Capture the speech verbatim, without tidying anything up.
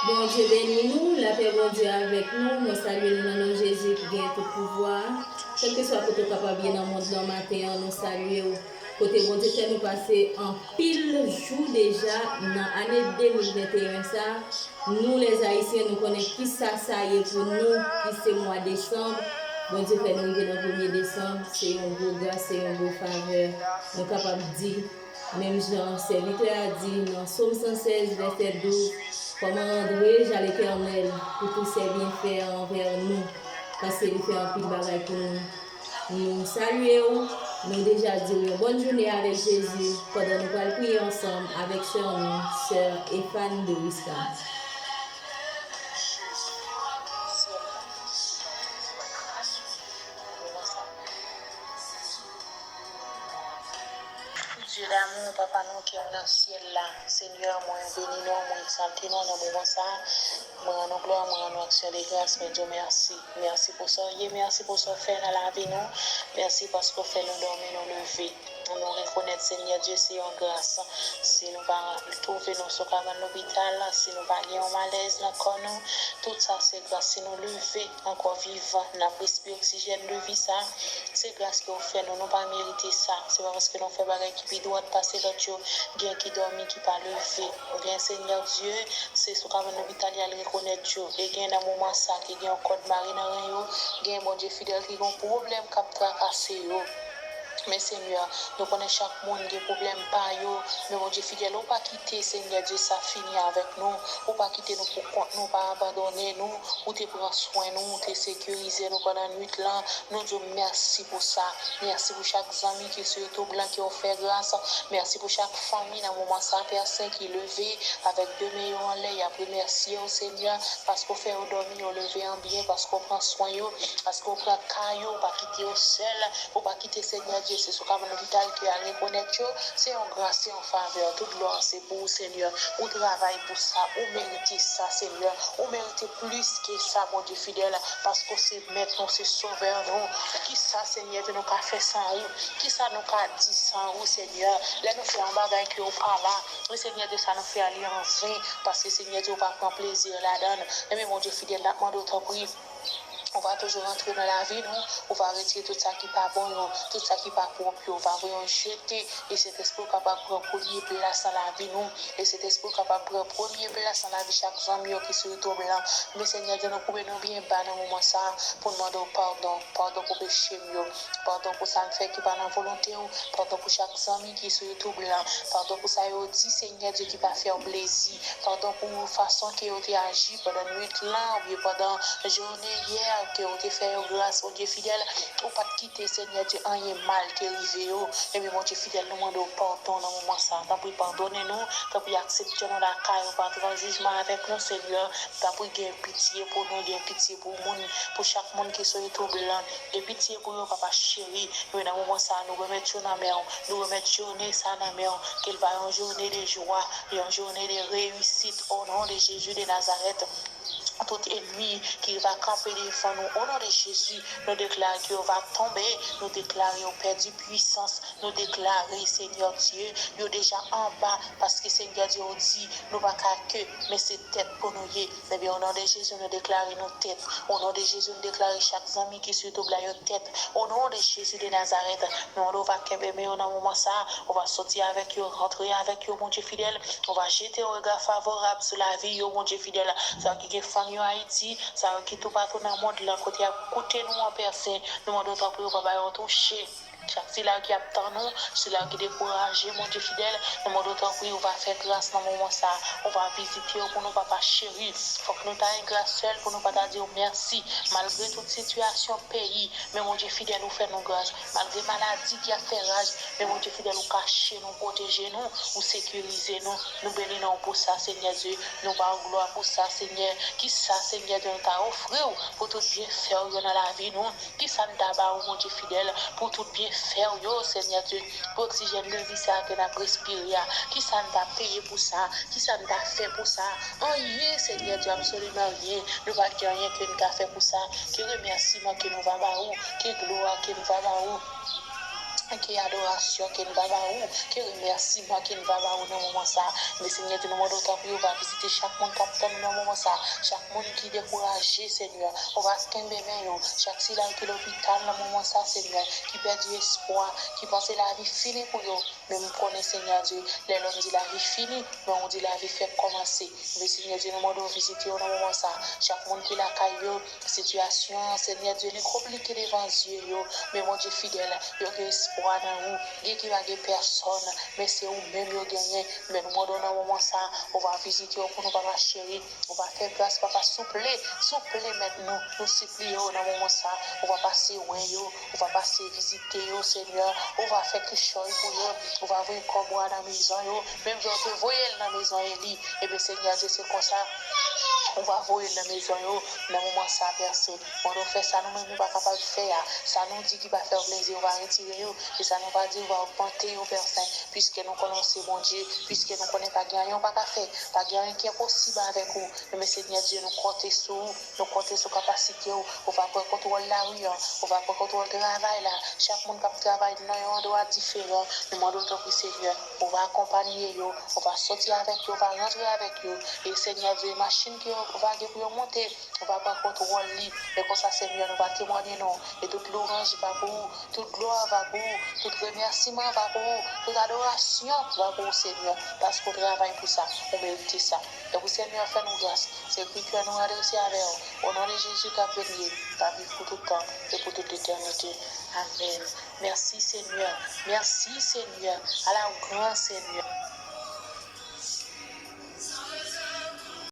Bondye beni nou, lapè Bondye avèk nou. Mwen salye nou nan non Jezi ki gen tout pouvwa a. Kèlkeswa kote w kapab ye nan mond lan maten an, nou salye w. Kote Bondye fè nou pase anpil jou deja nan ane de mil venteyen sa, nou lèzayisyen, nou konnen kisa sa ye pou nou, ki se mwa desanm. Bondye fè nou rive nan premye desanm, se yon gwo gras, se yon gwo favè. Nou kapab di, menm jan sèvitè a di nan Sòm san sèz, vèsè douz, comment rendre louange à l'Éternel pour tous ses bienfaits envers nous, paske li fè anpil bagay pou nou. Nou salye w, nou deja di w yon bòn jounen avèk Jezi, pandan nou pral priye ansanm avèk sè nou, sè Efan Doriska. Dye damou, Papa nou ki nan syèl la, Senyè, mwen beni nou, mwen egzalte nou nan moman sa a. Mwen rann nou glwa, mwen rann nou aksyon de gras, mwen di w mèsi. Mèsi pou sa w ye, mèsi pou sa w fè nan lavi nou. Mèsi paske w fè nou dòmi, nou leve. Nou rekonèt, Senyè Dye, se yon gras. Si nou pa twouve nou sou kabann lopital, si nou pa gen yon malèz nan kò nou, tout sa se gras. Si nou leve ankò vivan, n ap respire oksijèn de vi sa, se gras ke w fè nou. Nou pa merite sa. Se pa paske nou fè bagay ki pi dwat pase lòt yo. Gen ki dòmi, ki pa leve. Gen, Senyè Dye, se sou kabann lopital y al rekonèt yo. E gen nan moman sa ki gen yon kòd mare nan ren yo. Gen, Bondye fidèl, ki gen yon pwoblèm k ap trakase yo. Men, Senyè, nou konnen chak moun gen pwoblèm pa yo. Men, Bondye fidèl, ou pa kite, Senyè Dye, sa fini avèk nou. Ou pa kite nou pou kont nou, ou pa abandone nou. Ou te pran swen nou, ou te sekirize nou pandan nwit lan. Nou di w mèsi pou sa. Mèsi pou chak zanmi ki sou YouTube lan ki w fè gras. Mèsi pou chak fanmi nan moman sa, Pè Sen, ki leve avèk de men yo anlè, y ap remèsye w, Senyè, paske w fè yo dòmi, yo leve an byen, paske w pran swen yo, paske w pran ka yo, ou pa kite yo sèl, ou pa kite, Senyè Dye, se sou kabann lopital ke y al rekonèt yo, se yon gras, se yon favè, tout glwa se pou ou, Senyè, ou travay pou sa, ou merite sa, Senyè, ou merite plis ke sa, Bondye fidèl, paske w se mèt nou, se sovè nou. Kisa, Senyè Dye, nou ka fè san ou? Kisa nou ka di san ou, Senyè? Lè nou fè yon bagay ke w pa la, men Senyè Dye, sa nou fè a li anven, paske Senyè Dye, ou pa pran plezi ladan l. Enben, Bondye fidèl, n ap mande w tanpri, ou va toujou rantre nan lavi nou, ou va retire tout sa ki pa bon yo, tout sa ki pa pwòp yo, ou va voye yo jete, e Sentespri w kapab pran premye plas nan lavi nou, e Sentespri w kapab pran premye plas nan lavi chak zanmi yo ki sou YouTube lan. Men Senyè Dye, nou koube nou byen ba nan moman sa a pou n mande w padon, padon pou peche m yo, padon pou sa m fè ki pa nan volonte w, padon pou chak zanmi ki sou YouTube lan, padon pou sa yo di, Senyè Dye, ki pa fè w plezi, padon pou fason ke yo te aji pandan nwit lan, oubyen pandan jounen yè, ke w te fè yo gras, Bondye fidèl, ou pa t kite, Senyè Dye, anyen mal te rive yo. Ebyen, Bondye fidèl, nou mande w padon nan moman sa a. Tanpri, padone nou. Tanpri, aksepte nou lakay ou, pa antre nan jijman avèk nou, Senyè. Tanpri, gen pitye pou nou, gen pitye pou moun, pou chak moun ki sou YouTube lan. Gen pitye pou yo, Papa cheri. Men nan moman sa a, nou remèt yo nan men w. Nou remèt jounen sa a nan men w. Ke l va yon jounen de jwa, yon jounen de reyisit, o non de Jezi de Nazarèt. Tout ènmi ki va kanpe devan nou, o non de Jezi, nou deklare ke yo va tonbe, nou deklare yo pèdi pwisans, nou deklare, Senyè Dye, yo deja anba, paske, Senyè Dye, ou di, nou pa ka ke, men se tèt pou nou ye. Ebyen, o non de Jezi, nou deklare nou tèt. O non de Jezi, nou deklare chak zanmi ki sou YouTube la, yo tèt. O non de Jezi de Nazarèt, nou mande w va kenbe men yo nan moman sa a, ou va soti avèk yo, rantre avèk yo, Bondye fidèl. Ou va jete yon rega favorab sou lavi yo, Bondye fidèl. Sa yo ki gen fanmi yo Ayiti, sa yo ki toupatou nan mond lan, kote y ap koute nou an, Pè Sen, nou mande w tanpri, ou va ba yo touche. Chak sila yo ki ap tann ou, sila yo ki dekouraje, Bondye fidèl, nou mande w tanpri, ou va fè gras nan moman sa a. Ou va vizite yo pou nou, Papa cheri. Fòk nou ta engra sèl pou nou pa ta di w mèsi. Malgre tout sitiyasyon peyi, men Bondye fidèl, ou fè nou gras. Malgre maladi ki ap fè raj, men Bondye fidèl, ou kache nou, pwoteje nou, ou sekirize nou. Nou beni non w pou sa, Senyè Dye. Nou ba w glwa pou sa, Senyè. Kisa, Senyè Dye, nou ta ofri w pou tout byenfè w yo nan lavi nou? Kisa n ta ba ou, Bondye fidèl, pou tout byenfè w yo, Senyè Dye, pou oksijèn de vi sa a ke n ap respire a? Kisa n ta peye pou sa? Kisa n ta fè pou sa? Anyen, Senyè Dye, absoliman anyen. Nou pa gen anyen ke n ka fè pou sa. Ki remèsiman ke nou va ba ou? Ki glwa ke nou va ba ou? Ke adorasyon ke n va ba ou, ke remèsiman ke n va ba ou nan moman sa. Men Senyè Dye, nou mande w tanpri w va vizite chak moun k ap tann nou nan moman sa, chak moun ki dekouraje, Senyè, ou va kenbe men yo, chak sila yo ki lopital nan moman sa, Senyè, ki pèdi espwa, ki panse lavi fini pou yo. Men m konnen, Senyè Dye, lè lòm di lavi fini, men ou di lavi fèk kòmanse. Men Senyè Dye, nou mande w vizite yo nan moman sa, chak moun ki lakay yo, sitiyasyon an, Senyè Dye, li konplike devan zye yo, men Bondye fidèl, yo gen espwa nan ou, gen ki pa gen pèsòn, men se ou menm yo genyen, men nou mande w nan moman sa, ou va vizite yo pou nou, Papa cheri, ou va fè gras, Papa, souple, souple mèt nou, nou sipliye w nan moman sa, ou va pase wè yo, ou va pase vizite yo, Senyè, ou va fè kechòy pou yo, ou va voye kòb ou a nan mezon yo, menm jan w te voye l nan mezon Eli, ebyen, Senyè Dye, se konsa, ou va voye l nan mezon yo, nan moman sa, Pè Sen. Mande w fè sa nou menm nou pa kapab fè a. Sa nou di ki pa fè w plezi, ou va retire yo. E sa nou pa di, ou va ogmante yo, Pè Sen. Piske nou konnen w se Bondye, piske nou konnen pa gen anyen w pa ka fè, pa gen anyen ki enposib avèk ou. Ebyen, Senyè Dye, nou konte sou ou, nou konte sou kapasite w. Ou va pran kontwòl lari an, ou va pran kontwòl travay la. Chak moun k ap travay nan yon andwa diferan, nou mande w tanpri, Senyè, ou va akonpaye yo, ou va soti avèk yo, ou va rantre avèk yo. E Senyè Dye, machin ke yo va gen pou yo monte, ou va pran kontwòl li. E konsa, Senyè, nou va temwanye non w. E tout lwanj va pou ou, tout glwa va pou ou, tout remèsiman va pou ou, tout adorasyon va pou ou, Senyè, paske w travay pou sa, ou merite sa. Tanpri, Senyè, fè nou gras. Se kri kè nou adrese avè w. O non de Jezi k ap renye, k ap viv pou tout tan e pou tout letènite. Amèn. Mèsi, Senyè. Mèsi, Senyè. Ala w gran, Senyè.